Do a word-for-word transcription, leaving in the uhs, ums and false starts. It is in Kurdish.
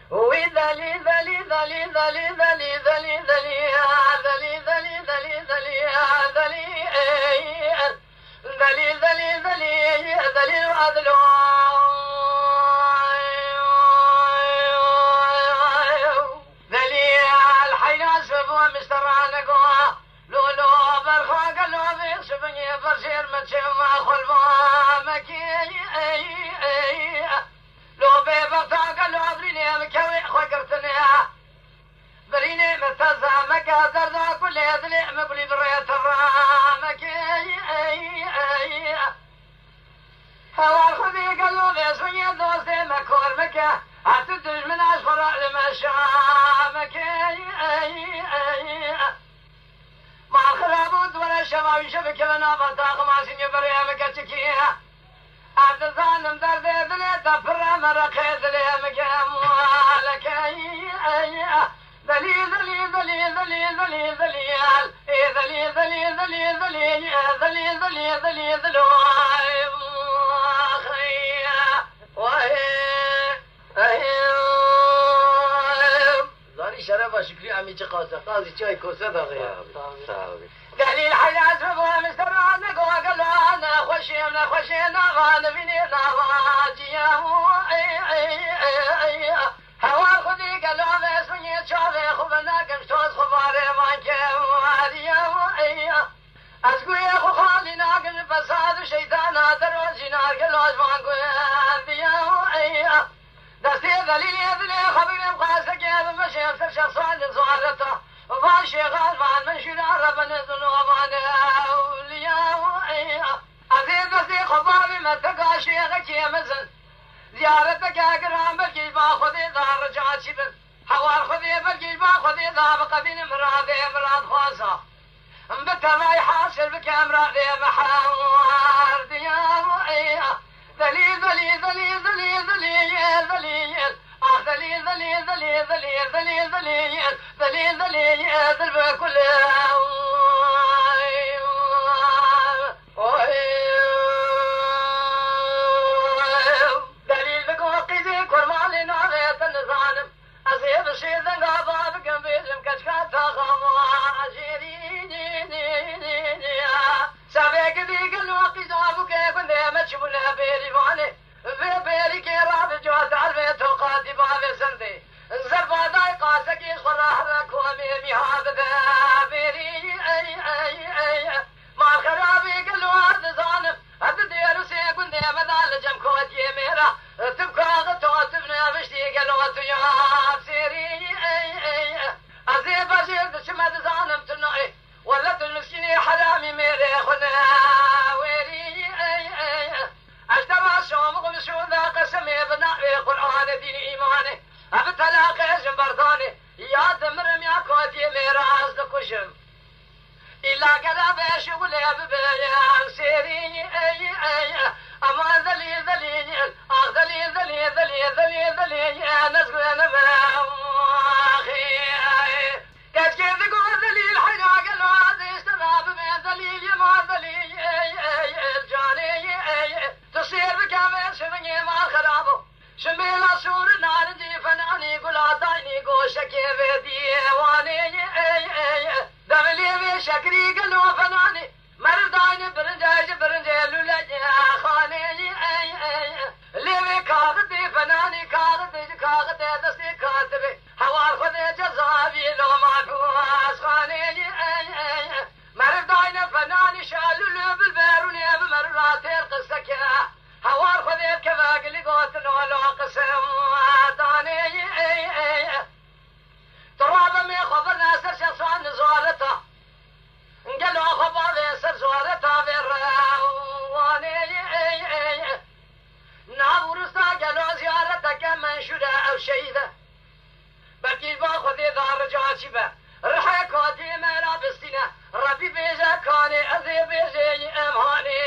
Wî delî, delî, delî, delî, delî, delî, delî, ya, delî, delî, delî, delî, ya, delî, ey, delî, delî, delî, delî, edlo. Delî, el heyna sebo misteranago. Lo, lo, berxan gelo vê şibinê berjêr me çema xulva mekê, ey, ey. Lo bê bexta gelo birînê min kewê xwe girtine. Birînê min teze meke derda gulê dilê min gulî birê tevra mekê, ey, ey. Hewar xwedî gelo vê şibinê dostê me kor meke. Her tu dijmina ji xwe re li me şa mekê, ey, ey. Ma xirab û dwere şeva wî şev keve nava taxima şinyê berê em keçikî. Ez dizanim derdê dilê te pir e, mereqê dilê em ke em walekeyî, ey, delî, delî, delî, delî, delî, delî, delî, el, ê, delî, delî, delî, delî, delî, delî, delî, delî, dilo, ey, ax, ey, wahê. Zanî şerefa Şükrî emî çi qas e. Qazî çay kose daxê. Sağ ol. Sağ ol. Delîl heyaz bi bu em seran ne gogelane. Xweşê em ne xweşê nava ne vînê nava ciya. Ey, ey, ey, ey. Hewa xwedî gelo ve sunyê çavê xwe ve nakim toz xwe barê van ke wariya. Ey. Ez guyê xwe xalî nakim ji fesad û şeytana derojî nargilo ji van guyan diya û eya. Destê delîlê dilê xwe bigrim qasekê bimeşêm ser şexsan li zareta. Van şêxan van min jûna rebine zilovanê ewliya û eya. Ez ê destê xwe bavî me teka şêxekê mezin. Ziyareteke giran belkî ba Xwedê da rica çî bin. Hewar Xwedê belkî ba Xwedê da biqedînim miradê miradxwaza. Bi tevay hasil bikem radê me hewar diya û eya. Delî, delî, delî, delî, delî, yê delî, yê. Ah, delî, delî, delî, delî, delî, delî, yê. Delî, delî, yê, dil bi kulê. Oy, oy. Delîl bi ku qîzê kurmanê navê te nizanim. Ez ê bi şêr denga ba bikim bêjim keçka taxa ma jêrî. Sevê gidî gelo qîza bûke gundê me çibûne bêrîvanê. Vê bêrîkê ra bi cota vê toqa dî bavê sendê. Zerba day qasekî xwe ra here ku em ê mîha bide bêrî. Ey, ey, ey. Ma xerabî gelo ez dizanim. Ez di dêrisê gundê me de li cem kotiyê mêra. Tu bi kaxit û tu bi niviştî gelo tu ya sêrî. Ey, ey. Ez ê bejêr diçime dizanim tu nayê. Wele tu miskînê heramî mêrê xwe ne wêrî. Ey, ey. Ez te va şamix li şûnda qesemê bi navê Qur'anê dînî îmanê. Ez bi telaqê jin berdanê. Ya dimirim ya kotiyê mêra ez dikujim. Îlla gera be şûlê bibe ya sêrî, ey, ey. Aman delî, delî, ah delî, delî, delî, delî, delî, nezgûne me, axî, ey. Keçkê digo delîl heyra gelo ez ê ji te re bibêm delîl, yê ma delîl, ey, ey, ey, canê, ey, ey. Tu sêr bike vê şivingê ma xerabo. Şimêla sor narincî fenanî gula daynî goşekê vê diyê wanê, ey, ey, ey. Devilê vê şekirî gelo fenanî. Meriv dayne birince ji birincê lûleyê xanê, ey, ey. Lê vê kaxitê fenanî kaxitê ji kaxitê destê katibê. Hewar Xwedê cezavî loma guaz xanê, ey, ey. Meriv dayne fenanî şalûlû bilberûnê bi meriv ra têr qiseke. Hewar Xwedê keve gilî gotin olo qisim danê, ey, ey. Tu rabemê xwe birne ser şexsan nizareta. Gelo xwe bavê ser zareta vê rewanê, ey, ey. Nav û rista gelo ziyareteke menşûr e ew şehîd e. Belkî ji ba Xwedê da rica çî be. Rihê katiyê me ra bistîne. Rebî bêje kanê ez ê bêjê em hanê.